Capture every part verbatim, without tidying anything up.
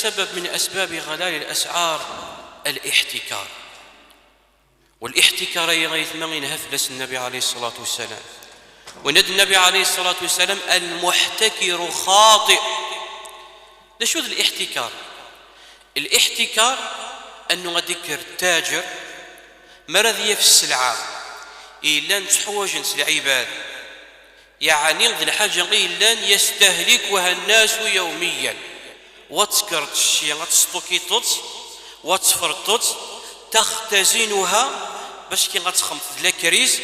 سبب من أسباب غلاء الأسعار الاحتكار. والاحتكار أي غيث ما ينهى في النبي عليه الصلاة والسلام. ونادى النبي عليه الصلاة والسلام: "المحتكر خاطئ". شو ذا الاحتكار؟ الاحتكار أنه غادي يكر التاجر مرضية في السلعة إلا نتحوج نس العباد، يعني ذي الحاجة إلا يستهلكها الناس يوميا. وتكرت الشيء غتستوكيطوت وتفرطوت، تختزنها باش كي غتخمط ذ لاكريز،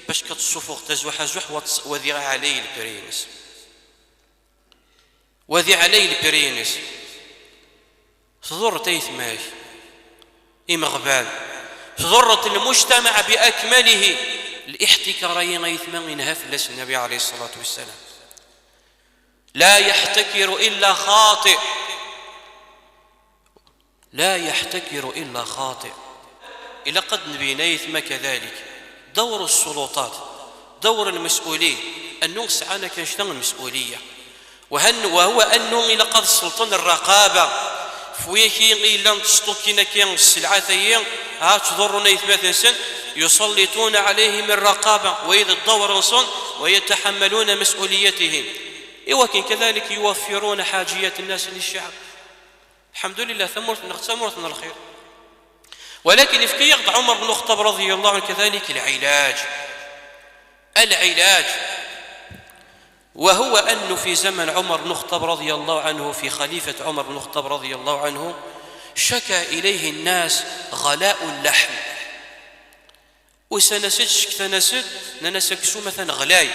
باش كتصفغ تزوح زوح وتس-، وذيغ علي البرينس. وذي علي البرينس. تضر تيثماك إمغبان، تضر المجتمع بأكمله. الاحتكار أي غيثما ينهى في النبي عليه الصلاة والسلام: "لا يحتكر إلا خاطئ". لا يحتكر إلا خاطئ. إلا قد نبينا يثمى كذلك دور السلطات، دور المسؤولين، أنه سعانا كان شنو المسؤولية. وهن-، وهو أنه إلا قد السلطان الرقابة فويكي إلا نتسطوكينا كي السلعة ثيين، ها تضرنا يثمى ثنسن، يسلطون عليهم الرقابة وإذا الدور نصن ويتحملون مسؤوليتهم. إيوا كاين كذلك يوفرون حاجيات الناس للشعب. الحمد لله، ثمرت نغ-، ثمرت من الخير. ولكن يفكي يغض عمر بن الخطاب رضي الله عنه كذلك العلاج. العلاج. وهو أنه في زمن عمر بن الخطاب رضي الله عنه، في خليفة عمر بن الخطاب رضي الله عنه، شكا إليه الناس غلاء اللحم. وسنسد شكتنسد ننسك سومة غلاي.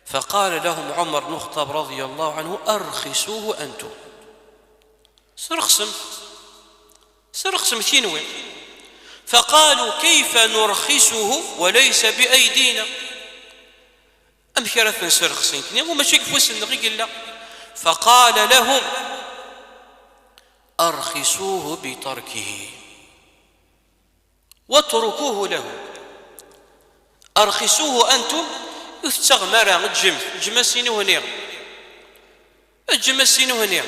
فقال لهم عمر بن الخطاب رضي الله عنه: "أرخصوه أنتم". سرخصم، سرخصم شنوي. فقالوا: "كيف نرخصه وليس بأيدينا؟" أم شرف سرخصين كني وما شك فوسن غير لا. فقال لهم: "أرخصوه بتركه واتركوه له". أرخصوه أنتم، يفتغ مرة الجم، الجم سينوهني. الجم سينوهني.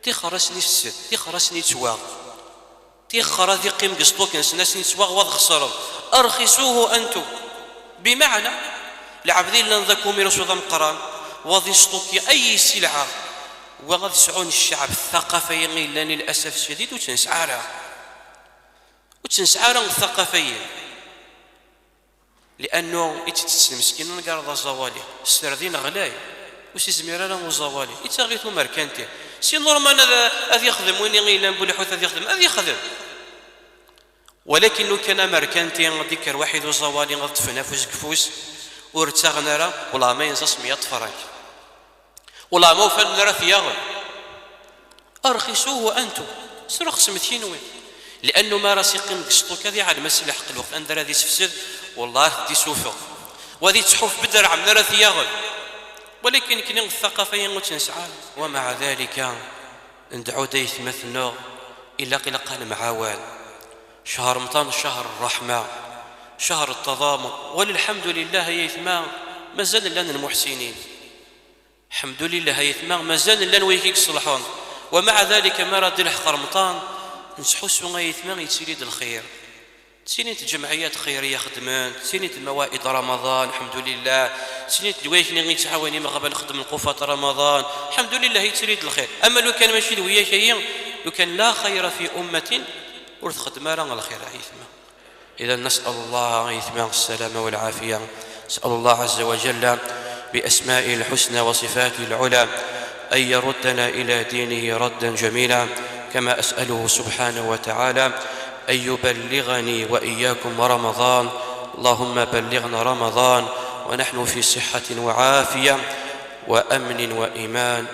تيخرسني السد، تيخرسني تواغ. تيخرا ذي قيم قسطوك نسناسني تواغ وض خسرم. أرخصوه أنتم. بمعنى، العبد إلا نذاكم رسول ذا مقران، وضي سطوكي أي سلعة، وغد سعون الشعب الثقافة يغيلان للأسف الشديد وتنسعارها. وتنسعارها الثقافية. لأنه يتتسلم مسكين نقار ذا زوالي، السردين غلاي، وسي زميرة لا زوالي، يتاغيثو مركنتي. سي نورمال هذا، هذا يخدم وين يغيلان بولحوث هذا يخدم، هذا يخدم. ولكن لو كان مركنتي غادي كر واحد وزوالي غتفنى فوز كفوس، ورتاغنا راه، والله ما ينزل مية فرنك. والله ما وفى لنا راه ثياغل. أرخصوه أنتم. سرخصم ثينوي. لأنه ما راسي قيم قسطو كذي عاد ما سلاح قلوخ. أندر هذه سفسد. والله دي سوفغ. وذي تحوف بدر عمنا راه ثياغل. ولكن كني الثقافة ينغو تنسعى. ومع ذلك، ندعو دايث مثنو إلا قلقان معاوان. شهر رمضان شهر الرحمة، شهر التضامن، وللحمد لله يا يثما مازال لنا المحسنين. الحمد لله يا يثما مازال لنا ويكيك الصلحون. ومع ذلك ما راد الحق رمضان نسحسو يا يثما يتسيريد الخير. تسينيت الجمعيات الخيرية خدمت، تسينيت الموائد رمضان، الحمد لله. تسينيت الدوايش اللي غيتعاوني من قبل نخدم القفة رمضان، الحمد لله يتسيريد الخير. أما لو كان ماشي دوية شيء، لو كان لا خير في أمة، ورث خدمة راه الخير يا يثما. إذا نسأل الله يثمع السلامة والعافية. نسأل الله عز وجل بأسمائه الحسنى وصفاته العلى أن يردنا إلى دينه ردا جميلا، كما أسأله سبحانه وتعالى أن يبلغني وإياكم رمضان. اللهم بلغنا رمضان ونحن في صحة وعافية وأمن وإيمان.